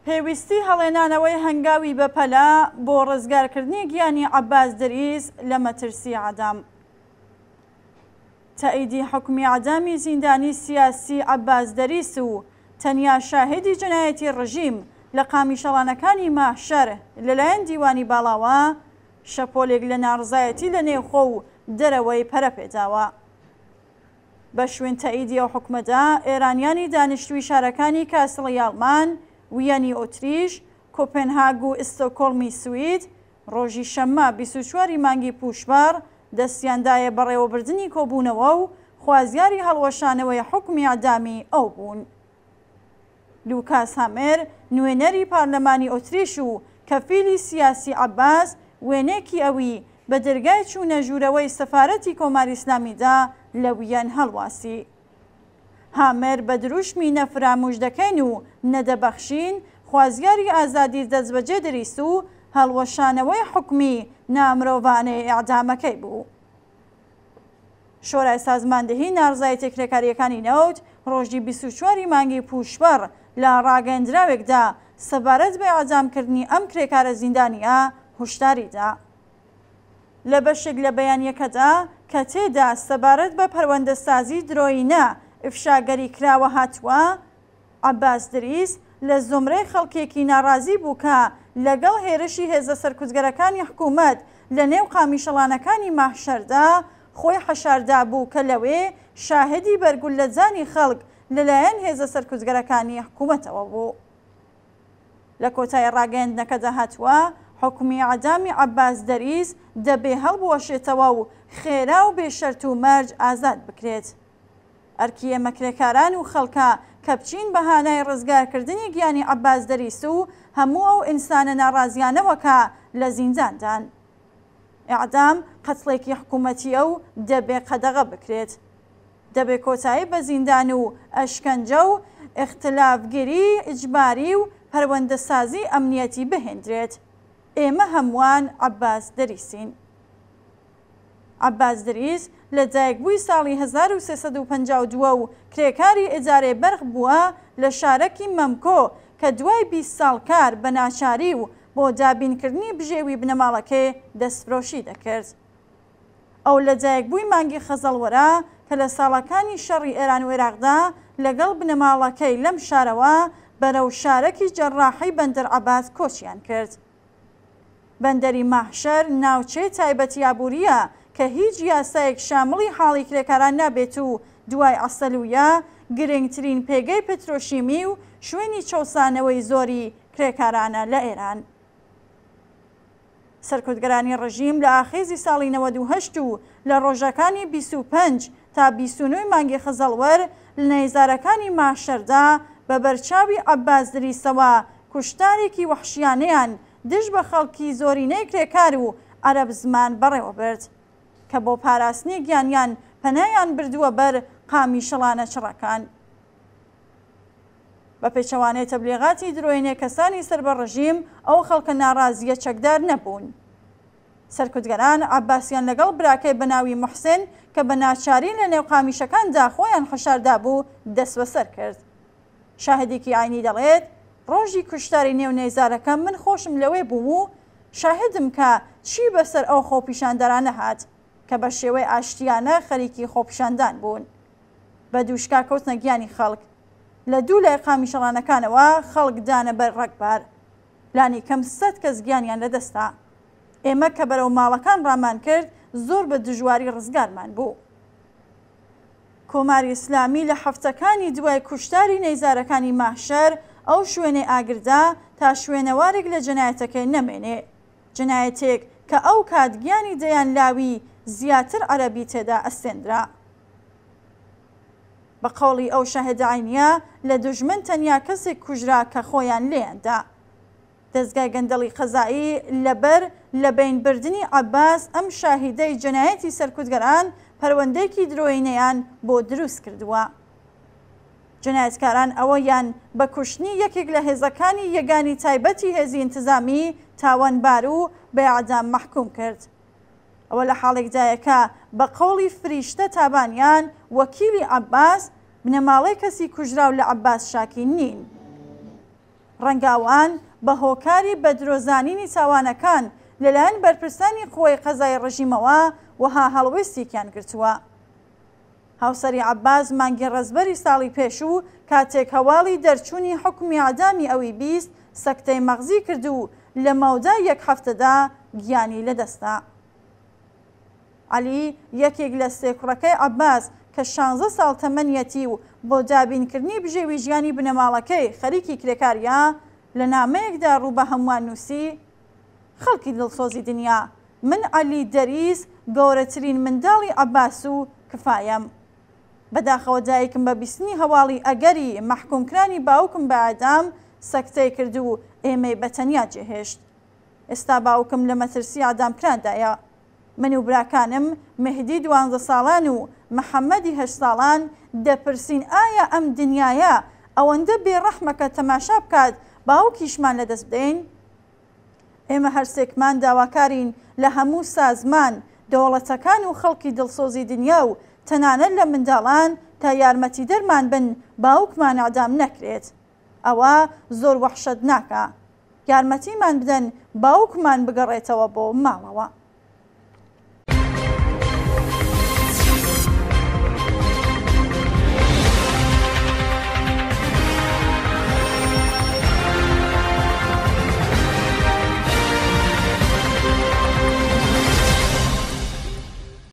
پێویستی هەڵێنانەوەی هەنگاوی بەپەلە بۆ ڕزگارکردنی گیانی عەباس دریس لە مەترسی عەدام. تەئیدی حوکمی عەدامی زیندانی سیاسی عەباس دەریس و تەنیا شاهیدی جەنایەتی ڕژیم لە قامیشەڵانەکانی ماهشەر لەلایەن دیوانی باڵاوە شەپۆلێک لە ناڕزایەتی لە نێوخۆ و دەرەوەی پەرە پێداوە. بە شوێن تەئیدی ئەو حوکمەدا ئێرانیانی دانیشتووی شارەکانی کاسڵی ئاڵمان، ویەنی ئوتریش، کۆپێنهاگ و ئیستۆکۆڵمی سوید ڕۆژی شەممە 24 ی مانگی پووشپەڕ دەستیان دایە بەڕێوەبردنی کۆبوونەوە و خوازیاری هەڵوەشانەوەی حوکمی ئیعدامی ئەو بوون. لوکاس هامێر، نوێنەری پارلەمانی ئۆتریش و کەفیلی سیاسی عەباس، وێنەیەکی ئەوی بە دەرگای چوونە ژوورەوەی سەفارەتی کۆماری ئیسلامیدا لە ویەن هەڵواسی. هامێر بە دروشمی نە فراموش دەکەین و نە دەبەخشین، خوازیاری ئازادی دەستبەجێ دریس و هەڵوەشانەوەی حوکمی نامرۆڤانەی ئێعدامەکەی بوو. شۆرای سازماندهی ناڕزایەتیە کرێکارییەکانی نەوت ڕۆژی 24 ی مانگی پووشپەڕ لە ڕاگەیەندراوێکدا سەبارەت بە ئێعدامکردنی ئەم کرێکارە زیندانییە هوشداری دا. لە بەشێک لە بەیانیەکەدا کە تێدا سەبارەت بە پەروەندەسازی درۆیینە ئیفشاگەری کراوە هاتووە، عەباس دریس لە زومرەی خەڵکێکی ناڕازی بوو کە لەگەڵ هێرشی هێزە سەرکوتگەرەکانی حکوومەت لە نێو قامیشەڵانەکانی ماهشەردا خۆی حەشاردابوو کە لەوێ شاهدی بەرگوللەدانی خەڵک لەلایەن هێزە سەرکوتگەرەکانی حکوومەتەوە بوو. لە کۆتایی ڕاگەیەندنەکەدا هاتووە، حوکمی ئیعدامی عەباس دەریس دەبێ هەڵبوەشێتەوە و خێرا و بێ شەرت و مەرج ئازاد بکرێت. ئەرکی ئێمە کرێکاران و خەڵکە کە بچین بە هانای ڕزگارکردنی گیانی عەباس دەریس و هەموو ئەو ئینسانە ناڕازیانەوە کە لە زینداندان. ئیعدام قەتڵێکی حکوومەتییە و دەبێ قەدەغە بکرێت. دەبێ کۆتایی بە زیندان و ئەشکەنجە و ئیختلافگری ئیجباری و پەروەندەسازی ئەمنیەتی بهێندرێت. ئێمە هەمووان عەباس دریسین. عەباس دریس لە دایکبووی ساڵی 1352 و کرێکاری ئیدارەی بەرق بووە لە شارەکی مەمکۆ کە دوای 20 ساڵ کار بە ناچاری و بۆ دابینکردنی بژێوی بنەماڵەکەی دەستفرۆشی دەکرد. ئەو لە دایکبووی مانگی خەزەڵوەرە کە لە ساڵەکانی شەڕی ئێران و ئێراقدا لەگەڵ بنەماڵەکەی لەم شارەوە بەرەو شارەکی جەڕاحی بەندەر عەباس کۆچیان کرد. بەندەری ماهشەر ناوچەی تایبەتی ئابوورییە کە هیچ یاسایەک شامڵی حاڵی کرێکاران نابێت و دوای عەسەلویە گرنگترین پێگەی پترۆشیمی و شوێنی چەوسانەوەی زۆری کرێکارانە لە ئێران. سەرکوتگەرانی ڕژیم لە ئاخێزی ساڵی 98 و لە ڕۆژەکانی 25 تا 29 مانگی خەزەڵوەر لە نەیزارەکانی ماهشەردا بە بەرچاوی عەباس دریسەوە کوشتارێکی وەحشیانەیان دژ بە خەڵکی زۆرینەی کرێکار و عەرەب زمان بەڕێوە برد کە بۆ پاراستنی گیانیان پەنایان بردووە بەر قامیشەڵانە چڕەکان. بە پێچەوانەی تەبلیغاتی درۆینێ کەسانی سەر بە ڕژیم ئەو خەڵکە ناڕازییە چەکدار نەبوون. سەرکوتگەران عەباسیان لەگەڵ براکەی بە ناوی موحسن کە بە ناچاری لە نێو قامیشەکاندا خۆیان حەشار دابوو دەسبەسەر کرد. شاهدێکی عەینی دەڵێت، ڕۆژی کوشتاری نێو نەیزارەکە من خۆشم لەوێ بووم و شاهدم کە چی بەسەر ئەو خۆپیشاندەرانە هات کە بە شێوەی ئاشتییانە خەریکی خۆپیشاندان بوون. بە دووشکا کەوتنە گیانی خەڵک. لە دوو لای قامیشەڵانەکانەوە خەڵک دانە بەر ڕەگبار. لانیکەم سەت کەس گیانیان لەدەستدا. ئێمە کە بەرەو ماڵەکان ڕامان کرد زۆر بە دژواری ڕزگارمان بوو. کۆماری ئیسلامی لە هەفتەکانی دوای کوشتاری نەیزارەکانی ماهشەر ئەو شوێنەی ئاگردا تا شوێنەوارێک لە جەنایەتەکەی نەمێنێ. جەنایەتێک کە ئەو کات گیانی دەیان لاوی زیاتر عەرەبی تێدا ئەستێندرا. بە قەوڵی ئەو شاهدە عەینیە، لە دوژمن تەنیا کەسێک کوژرا کە خۆیان لێیان دا. دەزگای گەندەڵی قەزایی لەبەر لە بەین بردنی عەباس ئەم شاهیدەی جەنایەتی سەرکوتگەران پەروەندەیەکی درۆیینەیان بۆ دروست کردووە. جەنایەتکاران ئەویان بە کوشتنی یەکێک لە هێزەکانی یەگانی تایبەتی هێزی ئینتزامی تاوانبار و بە ئێعدام مەحکووم کرد. ئەوە لە حاڵێکدایە کە بە قەوڵی فریشتە تابانیان وەکیلی عەباس، بنەماڵەی کەسی کوژراو لە عەباس شاکی نین. ڕەنگە ئەوان بە هۆکاری بەدرۆزانینی تاوانەکان لەلایەن بەرپرسانی قوەی قەزای ڕژیمەوە وەها هەڵوێستێکیان گرتووە. هاوسەری عەباس مانگی ڕەزبەری ساڵی پێشوو کاتێک هەواڵی دەرچوونی حوکمی ئیعدامی ئەوی 20 سەکتەی مەغزی کرد و لە مەودای یەک هەفتەدا گیانی لەدەستدا. عەلی، یەکێک لە سێ کوڕەکەی عەباس کە شانزە ساڵ تەمەنیەتی و بۆ دابینکردنی بژێوی ژیانی بنەماڵەکەی خەریکی کرێکارییە، لە نامەیەکدا ڕوو بە هەمووان نووسی، خەڵکی دڵسۆزی دنیا، من عەلی دەریس گەورەترین منداڵی عەباس و کفایەم. بەداخەوە دایکم بە بیستنی هەواڵی ئەگەری مەحکومکرانی باوکم بە ئیعدام، سەکتەی کرد و ئێمەی بە تەنیا جێهێشت. ئێستا باوکم لە مەترسی ئیعدامکراندایە. من و براکانم مهدی دوانزە ساڵان و محەمەدی هەشت ساڵان دەپرسین ئایا ئەم دنیایە ئەوەندە بێ ڕەحمە کە تەماشا بکات باوکیشمان لەدەست بدەین؟ ئێمە هەرسێکمان داواکارین لە هەموو سازمان، دەوڵەتەکان و خەڵکی دڵسۆزی دنیا و تەنانەت لە منداڵان تا یارمەتیدەرمان بن باوکمان ئیعدام نەکرێت. ئەوە زۆر وەحشەتناکە. یارمەتیمان بدەن باوکمان بگەڕێتەوە بۆ ماڵەوە.